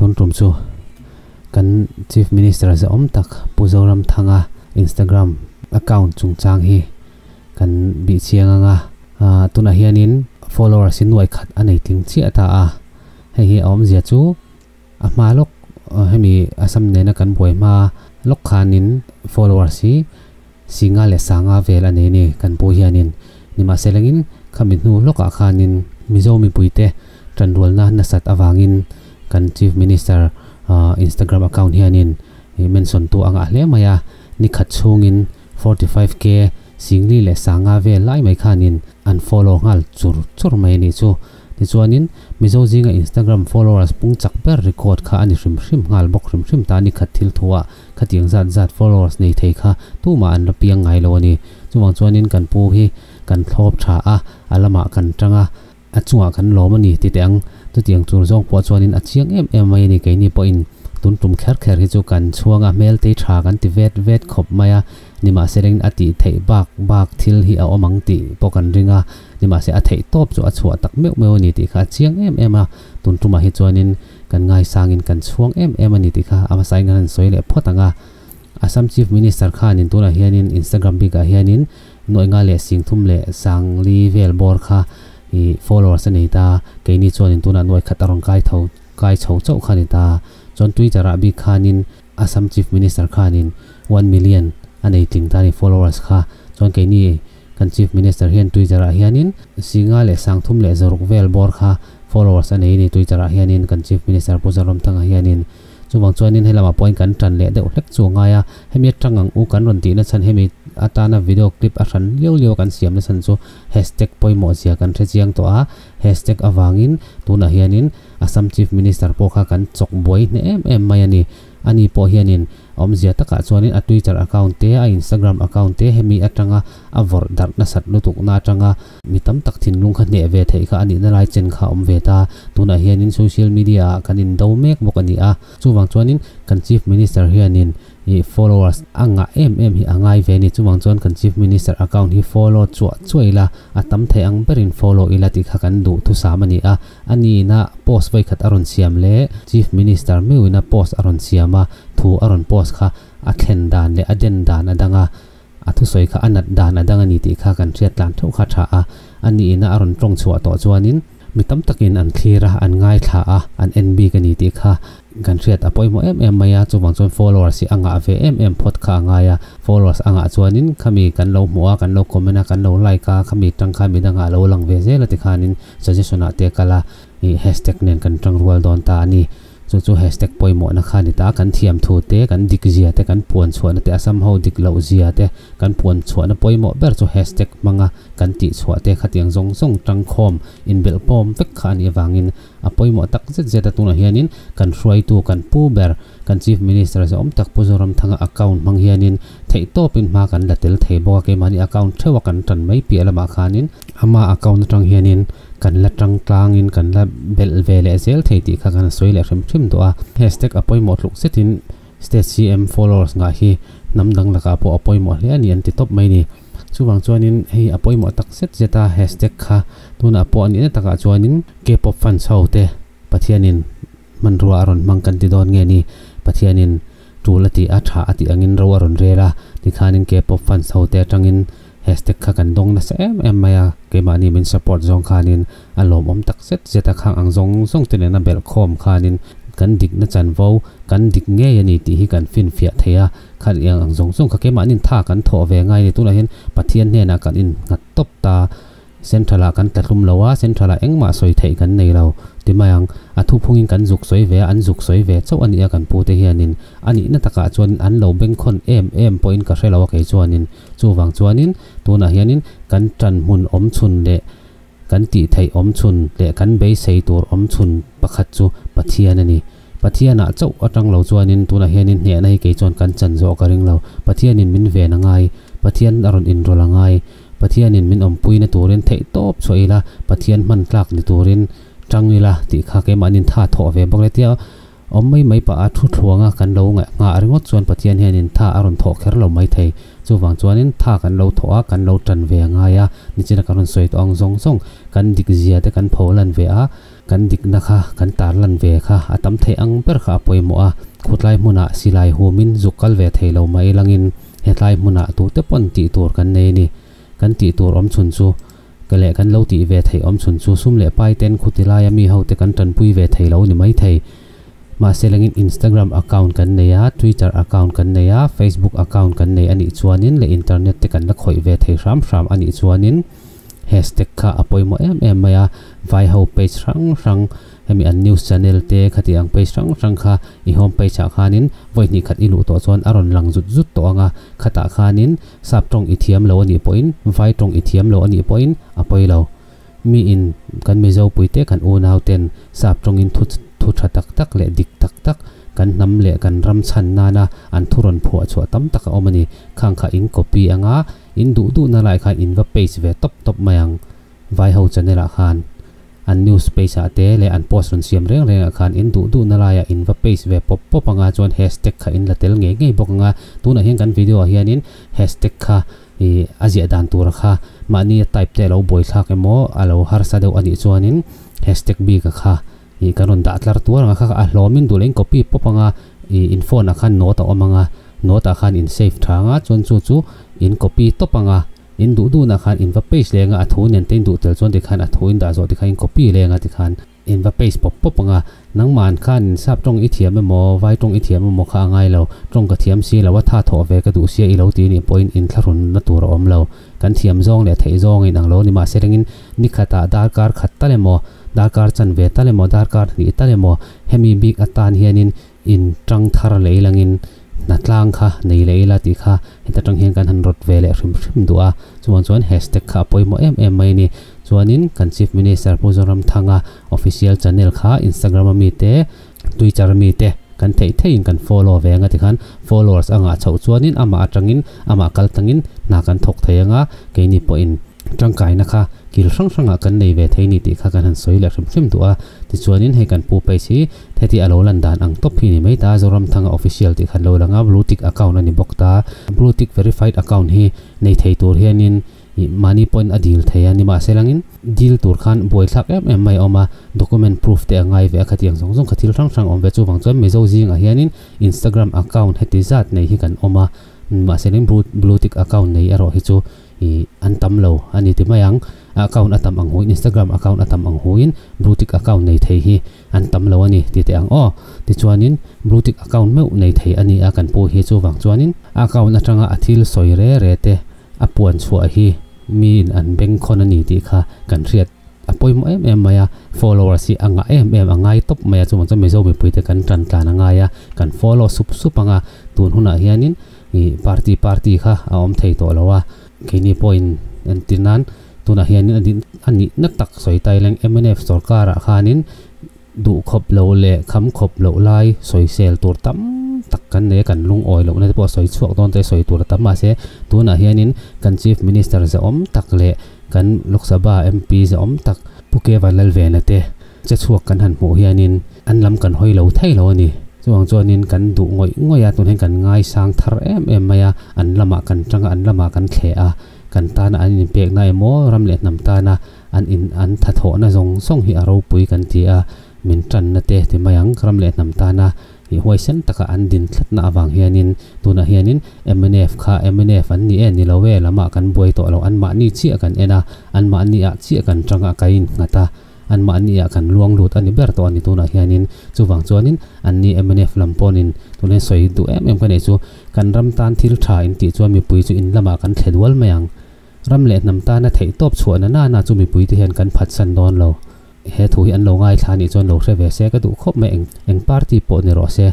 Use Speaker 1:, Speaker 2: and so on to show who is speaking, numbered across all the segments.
Speaker 1: Tun tum chu kan Chief Minister zahawm tak Pu Zoramthanga Instagram account chungchang hi kan bih chiang ang a. Tunah hianin followers hi nuai khat a nei tling chiah ta a. Hei hi a awmzia chu a hma lawk hemi Assam nena kan buai hma lawk khanin followers hi Singa leh Sanga vel a nei a ni kan pu hianin. Nimahselangin khami hnu lawkah khanin Mizo mipuite tanrualna nasat avangin kan Chief Minister Instagram account hianin mention tu a ngah hle mai a, ni khat chhungin 45K Singli leh Sanga vel lai mai khanin an follow nghal chur chur mai a nih chu. Tichuanin, Mizo zinga Instagram followers pung chak ber record kha a ni hrim hrim nghal bawk hrim hrim ta ni khat thil thu ah khatiang zat zat followers nei thei kha tumah an la piang ngai lo a ni. Chuvang chuanin kan pu hi kan thlawp tha a, a lamah kan tang a, a chungah kan lawm a ni ti teh ang. Chutiang tur zawng pawh chuanin a chiang em em mai a ni. Keini pawhin tun tum kher kher hi chu kan chhuang a, hmel tei tha kan ti vet vet khawp mai a, nimahselengin a tih theih bak bak thil hi a awm ang tih pawh kan ring a. Nimahse a theih tawp chu a chhuah tak meuh meuh a ni tih kha a chiang em em a, tun tumah hi chuanin kan ngaisangin kan chhuang em em a ni tih kha a hmasain kan han sawi leh phawt ang a. Assam Chief Minister khanin tunah hianin Instagram bikah hianin nuaih nga leh singthum leh sangli vel bawr kha ih followers a nei ta, keini chuanin tunah nuaih khat a rawn kai tho kai chho chauh kha a ni ta. Chuan Twitter ah bik khanin Assam Chief Minister khanin one million a nei tling ta a ni followers kha, chuan keini Kan Chief Minister hian Twitter ah hianin Singa leh Sangthum leh Zaruk vel bawr kha followers a nei a ni. Twitter ah hianin kan Chief Minister Pu Zoramthanga hianin chuvang chuanin helamah pawhin kan tan leh deuh hlek chu a ngai a. Hemi atang ang u kan rawn tihna chhan hemi atana video clip a hran liau liau a kan siamna chhan chu hashtag pawimawh zia kan hre chiang tawh a. Hashtag avangin tunah hianin Assam Chief Minister pawh kha kan chawk buai hneh em em mai a ni. Ani pawh hianin Awmzia takah chuanin a Twitter account te, a Instagram account te hemi atanga a vawrh darh nasat lutukna atanga mi tam tak thinlung kha hneh ve theih kha a nihna lai chen kha a awm ve ta. Tunah hianin social media ah kan indo mek bawk a ni a. Chuvang chuanin kan Chief Minister hianin ih followers a ngah em em hi a ngai ve a ni. Chuvang chuan kan Chief Minister account hi follow chuah chuah ila, a tam thei ang berin follow ila tih kha kan duh thusam a ni a. A nihna post vawikhat a rawn siam leh Chief Minister meuhina post a rawn siam a, thu a rawn post kha a thlen dan leh a den dan a dang a, a thusawi kha a nat dan a dang a ni tih kha kan hriat tlan theuh kha tha a. A nihna a rawn tawng chhuah tawh chuanin mi tam takin an thlir a, an ngaithla a, an en bik a ni tih kha kan hriat a pawimawh em em mai a, chuvang chuan followers hi a ngah ve em em phawt kha a ngai a, followers a ngah chuanin khami kan lo hmuh a, kan lo comment a, kan lo like a, khami tangkai midangah a lo lang ve zel a tikhanin suggestion ah te kal a, ih hashtag nen kan tangrual dawn ta a ni. Chu chu hashtag pawimawhna kha a ni ta, kan thiam thu te, kan dik zia te, kan puan chhuahna te, Assam ho dik loh zia te, kan puan chhuahna pawimawh ber chu hashtag hmanga kan tih chhuah te khatiang zawng zawng tangkhawm inbelh pawm vek kha a nih avangin a pawimawh tak zet zet a, tunah hianin kan hruaitu kan pu ber kan Chief Minister zawm tak Pu Zoramthanga account hmang hianin theihtawpin hma kan la tel thei bawk a, keimahni account theuha kan tan mai piah lamah khanin ama account atang hianin kan la tang tlangin kan la belh ve leh zel thei tih kha kan sawi leh hrim hrim duh a. Hashtag a pawimawh tluk zetin State CM followers ngah hi hnam dang lakah pawh a pawimawh hle a ni an ti tawp mai ni. Chuvang chuanin hei a pawimawh tak zet zet a hashtag kha tunah pawh a nihna takah chuanin K-pop fans ho te Pathianin hmanrua a rawn hmang kan ti dawn nge ni Pathianin tul a tih a tha a tih angin ro a rawn rel a tikhanin K-pop fans ho te atangin hashtag kha kan dawng nasa em em mai a keimahni min support zawng khanin a lawmawm tak zet zet a khang ang zawng zawng te nena belh khawm khanin kan dikna chanvo kan dik ngei a ni tih hi kan finfiah thei a khat iang ang zawng zawng kha keimahnin tha kan thawh ve ngai a ni tunah hian Pathian hnenah kan innghat tawp ta. Central ah kan tla hlum lo a, Central ah engmah sawi theih kan nei lo ti mai ang. A thuphungin kan zuk sawi ve a, an zuk sawi ve chauh a nia kan pute hianin. A nihna takah chuanin an lo bengkhawn em em pawhin ka hre lo a kei chuanin. Chuvang chuanin tunah hianin kan tan hmun awm chhun leh kan tih theih awm chhun leh kan beisei tur awm chhun pakhat chu Pathian a ni. Pathianah chauh atang lo chuanin tunah hianin hnehna hi kei chuan kan chan zawh ka ring lo. Pathianin min ven a ngai, Pathian a rawn inrawlh a ngai. Pathianin min awmpuina turin theih tawp chhuah ila, Pathian hman tlak ni turin tang ila tih kha keimahnin tha thawh ve bawk le tia awm mai mai pah a thu thluanga kan lo ngaih nghah ringawt chuan Pathian hianin tha a rawn thawh kher lo mai thei. Chuvang chuanin tha kan lo thawh a, kan lo tan ve a ngai a, nichina kan rawn sawi tawh ang zawng zawng kan dik zia te kan pho lan ve a. kan dikna kha kan tarlan ve kha a tam thei ang ber kha a pawimawh a, khutlai hmunah silai humin zuk kal ve thei lo mai langin hetlai hmunah tute pawn tih tur kan nei a ni. Kan tih tur awm chhun chu ka leh kan lo tih ve theih awm chhun chu sum leh pai ten khuti laia mi ho te kan tanpui ve thei lo ni mai thei. Mahse lengin Instagram account kan nei a, Twitter account kan nei a, Facebook account kan nei a nih chuanin leh internet te kan la khawih ve thei hram hram a nih chuanin hashtag kha a pawimawh em em mai a, vai ho page hrang hrang hemi an news channel te khati ang page hrang hrang kha i home page ah khanin vawi hnih khat i luh tawh chuan a rawn lang zut zut tawh ang a, khatah khanin sap tawng i thiam lo a nih pawhin vai tawng i thiam lo a nih pawhin a pawi lo. Mi in kan Mizo puite kan unau ten sap tawngin thu thu tha tak tak leh dik tak tak kan hnam leh kan ram chhan nana an thu rawn phuah chhuah tam tak a awm a ni. Khang kha in copy anga in duh duhna lai khan in va paste ve tawp tawp mai ang. Vai ho channel ah khan an news page ah te leh an post rawn siam reng reng ah khan in duh duhna laiah in va paste ve pawp pawp anga chuan hashtag kha in la tel ngei ngei bawk anga tunah hian kan video ah hianin hashtag kha ih a ziah dan tura kha mahni a type te a lo buaithlak emaw a lo harsa deuh a nih chuanin hashtag bik a kha ih kan rawn dah tlar tuar anga kha a hlawmin duh leh in copy pawp anga ih in phone ah khan note a awm anga note ah khan in save tha anga chuan chu chu in copy tawp anga in duh duhnah khan in va paste leng a a thu nen te in duh tel chuan tikhan a thu in dah zawh tikhan in copy leng a tikhan In va paste pawp pawp ang a, nangmah khan in sap tawng i thiam emaw, vai tawng i thiam emaw kha a ngai lo, tawng ka thiam si lo a tha thawh ve ka duh sia i lo ti nih pawhin in thlahrunna tur a awm lo. Kan thiam zawng leh theih zawng in ang lo ni mahse rengin ni khatah darkar khat tal emaw, darkar chanve tal emaw, darkar hnih tal emaw hemi bik atan hianin in tang thar leh ilangin hna tlang kha nei leh ila tih kha heta tang hian kan han rawt ve leh hrim hrim duh a, chuan chuan hashtag kha a pawimawh em em mai a ni. Chuanin kan Chief Minister Pu Zoramthanga official channel kha Instagram a mi te, Twitter a mi te kan theih theihin kan follow ve anga tikhan followers a ngah chhoh chuanin amah atangin amah kal tangin hna kan thawk thei anga keini pawhin Tangkaina kha kil hrang hrangah kan nei ve thei ni tih kha kan han sawi leh hrim hrim duh a. Tichuanin hei kan pu page hi heti a lo lan dan ang tawp hi ni mai ta, Zoramthanga Official tih khan lo lang a, Blue Tick account a ni bawk ta. Blue Tick verified account hi nei thei tur hianin ih mahni pawhin a dil thei a, nimahselangin dil tur khan buaithlak em em mai a awm a, document proof te a ngai ve a, khatiang zawng zawng kha thil hrang hrang a awm ve. Chuvang chuan Mizo zingah hianin Instagram account heti zat nei hi kan awm a, nimahselangin Blue Tick account nei erawh hi chu Ih an tam lo a ni ti mai ang. A account a tam ang huin Instagram account a tam ang huin blue tick account nei thei hi an tam lo a ni ti teh ang aw. Tichuanin blue tick account meuh nei thei a ni a kan pu hi chuvang chuanin a account atanga a thil sawi re re te a puan chhuah hi miin an bengkhawn a ni tih kha kan hriat a pawimawh em em mai a. Followers hi a ngah em em a ngai tawp mai a chuvang chuan Mizo mipuite kan tan tlan a ngai a kan follow sup sup ang a tun hunah hianin Ih party party kha a awm thei tawh lo a, keini pawhin entir nan tunah hianin a din a nihna tak sawi tai leng mnf sorkarah khanin duh khawp lo leh kham khawp loh lai sawisel tur tam tak kan nei a, kan lungawi lohna te pawh sawi chhuak dawn te sawi tur a tam mahse tunah hianin kan chief minister zahawm tak leh kan Lok Sabha MP zahawm tak Pu Kevan Lalvena te Che chhuak kan han hmuh hianin an lam kan hawi lo thei lo a ni. Chuvang chuanin kan duh ngawih ngawih a, tun hian kan ngaisang thar em em mai a, an lamah kan tang a, an lamah kan thleh a, kan tana an inpekna emaw ram leh hnam tana an in an thathawhna zawng zawng hi a ropui kan ti a, min tanna te ti mai ang ram leh hnam tana ih huaisen taka an din tlatna avang hianin tunah hianin mnf kha mnf an ni e ni lo e lamah kan buai tawh lo, anmahni chiah kan en a, anmahni ah chiah kan tang a, ka innghat a. Anmahni ah kan luang lut a ni ber tawh a ni tunah hianin. Chuvang chuanin anni mnf lam pawnin tunah hian sawi duh em em ka neih chu kan ram tan thil tha in tih chuan mipui chu in lamah kan thle dual mai ang. Ram leh hnam tana theih tawp chhuahna nana chu mipui te hian kan phatsan dawn lo. He thu hi an lo ngaithla anih chuan lo hre ve se ka duh khawp mai eng eng party pawh ni rawh se.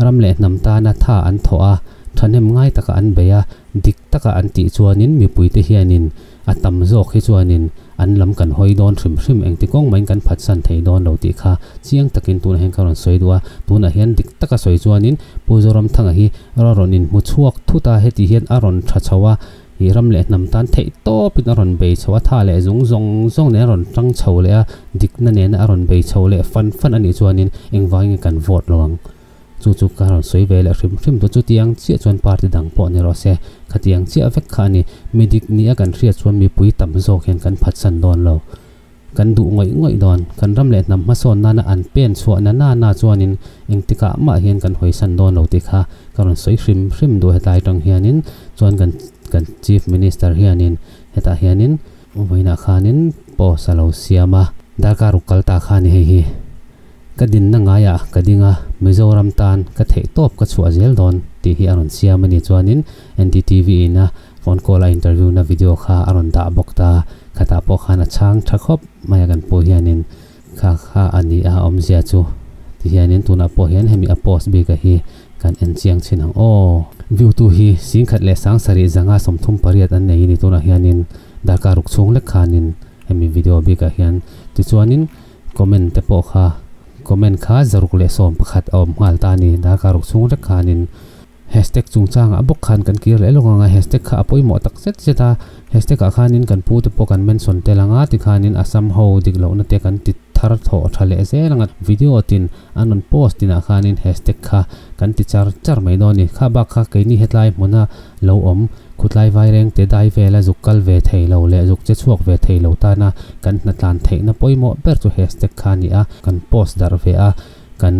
Speaker 1: Ram leh hnam tana tha an thawh a, thahnem ngai taka an bei a, dik taka an tih chuanin mipui te hianin A tam zawk hi chuanin an lam kan hawi dawn hrim hrim engti kawng mahin kan phatsan thei dawn lo tih kha chiang takin tunah hian ka rawn sawi duh a. Tunah hian dik taka sawi chuanin Pu Zoramthanga hi a rawn inhmu chhuak thut a, heti hian a rawn tha chho a, ih ram leh hnam tan theih tawpin a rawn bei chho a, tha leh zung zawng zawng nen a rawn tang chho leh a, dikna nena a rawn bei chho leh fan fan a nih chuanin engvangin kan vote lo ang. Chu chu ka rawn sawi ve leh hrim hrim tu chutiang chiah chuan party dang pawh ni rawh se, khatiang chiah vek kha a ni. Mi dik nia kan hriat chuan mipui tam zawk hian kan phatsan dawn lo. kan duh ngawih ngawih dawn. Kan ram leh hnam hmasawn nana an pen chhuah na na na chuanin engtikah mah hian kan hawisan dawn lo tih kha ka rawn sawi hrim hrim duh hetlai atang hianin chuan kan kan Chief Minister hianin hetah hianin vawiinah khanin post a lo siam a, darkar ruk kal ta kha a ni hei hi. Ka dinna ngaiah ka ding a, Mizoram tan ka theih tawp ka chhuah zel dawn tih hi a rawn siam a ni. Chuanin NDTV in a phone call a interview na video kha a rawn dah bawk ta, khatah pawh khan a chhang tha khawp mai a kan pu hianin kha kha a ni a awmzia chu ti hianin tunah pawh hian hemi a post bik a hi kan en chiang chhin ang aw. View tu hi singkhat leh sangsarih zanga 38 an nei a ni tunah hianin darkar ruk chhung lek khanin hemi video bikah hian tichuanin comment te pawh kha comment kha 111 a awm nghal ta a ni darkar ruk chhung lek khanin hashtag chungchangah bawk khan kan kir leh lawk ang a hashtag kha a pawimawh tak zet zet a hashtag ah khanin kan pu te pawh kan mention tel ang a tikhanin Assam ho dik lohna te kan ti thar thawh tha leh zel ang a video tin an rawn post tinah khanin hashtag kha kan ti char char mai dawn a ni kha bak kha keini hetlai hmuna lo awm Khutlai vaireng te dai vela zuk kal ve thei lo leh zuk che chhuak ve thei lo tana kan hnatlan theihna pawimawh ber chu hashtag kha a ni a, kan post darh ve a, kan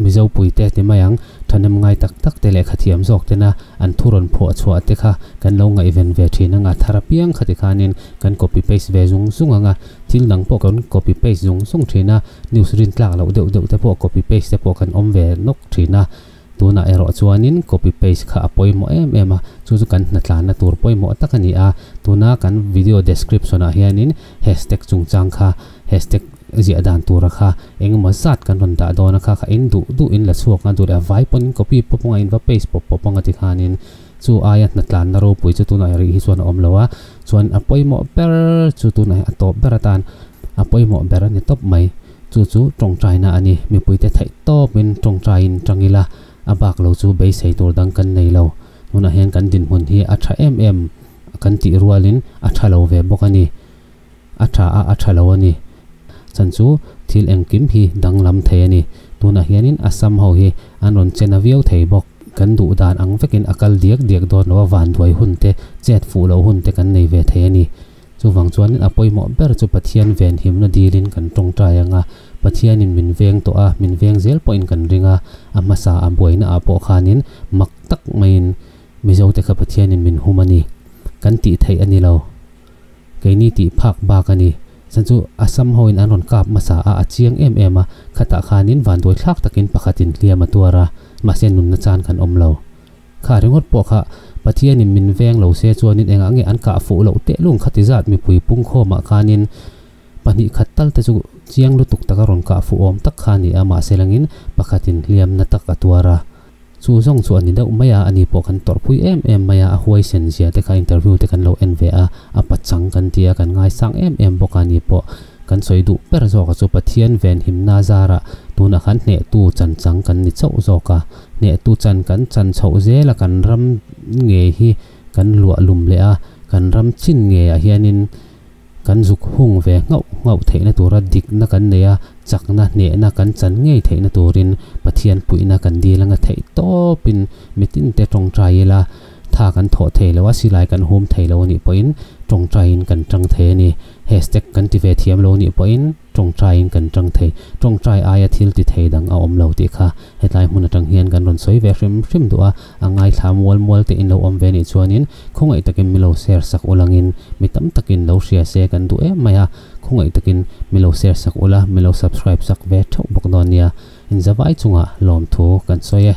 Speaker 1: Mizo puite ti mai ang, thahnem ngai tak tak te leh khathiam zawk tena an thu rawn phuah chhuah te kha kan lo ngaihven ve thin anga thar apiang kha tikhanin kan copy paste ve zung zung anga thil dang pawh kan copy paste zung zung thin a, news rintlak loh deuh deuh te pawh copy paste te pawh kan awm ve nawk thin a. Tunah erawh chuanin copy paste kha a pawimawh em em a, chu chu kan hnatlanna tur pawimawh tak a ni a. Tuna kan video description ah hianin hashtag chungchang kha hashtag ziah dan tura kha engemaw zat kan rawn dah dawn a kha kha in duh duh in la chhuak nga duh leh a vai pawn in copy pawp anga in va paste pawp pawp anga tikhanin chu aia hnatlanna ropui chu tunah rih hi chuan a awm lo a. Chuan a pawimawh ber chu tunah hi a tawp ber atan a pawimawh ber a ni tawp mai. Chu chu tawngtaina a ni. Mipuite theih tawpin tawngtaiin tang ila, a bak lo chu beisei tur dang kan nei lo. Tunah hian kan dinhmun hi a tha em em kan tih rualin a tha lo ve bawk a ni. A tha a, a tha lo a ni. Chan chu thil engkim hi danglam thei a ni. Tunah hianin Assam ho hi an rawn che na viau thei bawk. Kan duh dan ang vekin a kal diak diak dawn lo a, vanduai hun te, chet fuh loh hun te kan nei ve thei a ni. Chuvang chuanin a pawimawh ber chu Pathian venhimna dilin kan tawngtai ang a, Pathianin min veng tawh a, min veng zel pawhin kan ring a, a hmasa a buaina ah pawh khanin mak tak maiin Mizote kha Pathianin min hum a ni. Kan tih theih a ni lo. Keini tih phak bak a ni. Chan chu Assam hoin an rawn kap hmasa a, a chiang em em a, khatah khanin vanduai thlak takin pakhatin hliam a tuar a, mahse nunna chan kan awm lo. Kha ringawt pawh kha Pathianin min veng lo se chuanin engah nge an kah fuh loh teh lung khati zat mipui pungkhawmah khanin pahnih khat tal te chu chiang lutuk taka rawn kah fuh awm tak kha a ni a, mahse langin pakhatin hliamna tak a tuar a. Chu zawng chu a ni deuh mai a, ani pawh kan tawrhpui em em mai a, a huaisen zia te kha interview te kan lo en ve a, a pachang kan ti a, kan ngaisang em em bawk a, ani pawh Kan sawi duh ber zawka chu Pathian venhimna zarah tunah khan hnehtu chan chang kan ni chauh zawk a. Hnehtu chan kan chan chhoh zela kan ram ngei hi kan luah lum leh a, kan ram chin ngeiah hianin kan zuk hung ve nghauh nghauh theihna tura dikna kan nei a, chakna hnehna kan chan ngei theihna turin Pathian puihna kan dil anga theih tawpin mitinte tawngtai ila tha kan thawh thei lo a, silai kan hum thei lo anih pawhin tawngtaiin kan tang thei a ni. Hashtag kan ti ve thiam lo nih pawhin tawngtaiin kan tang thei. Tawngtai aia thil ti thei dang a awm lo tih kha hetlai hmun atang hian kan rawn sawi ve hrim hrim duh a, a ngaithla mual mual te in lo awm ve nih chuanin khawngaih takin mi lo share sak ulangin mi tam takin lo hria se kan duh em mai a, khawngaih takin mi lo share sak ula mi lo subscribe sak ve theuh bawk dawn nia. Inzavai chungah lawmthu kan sawi e.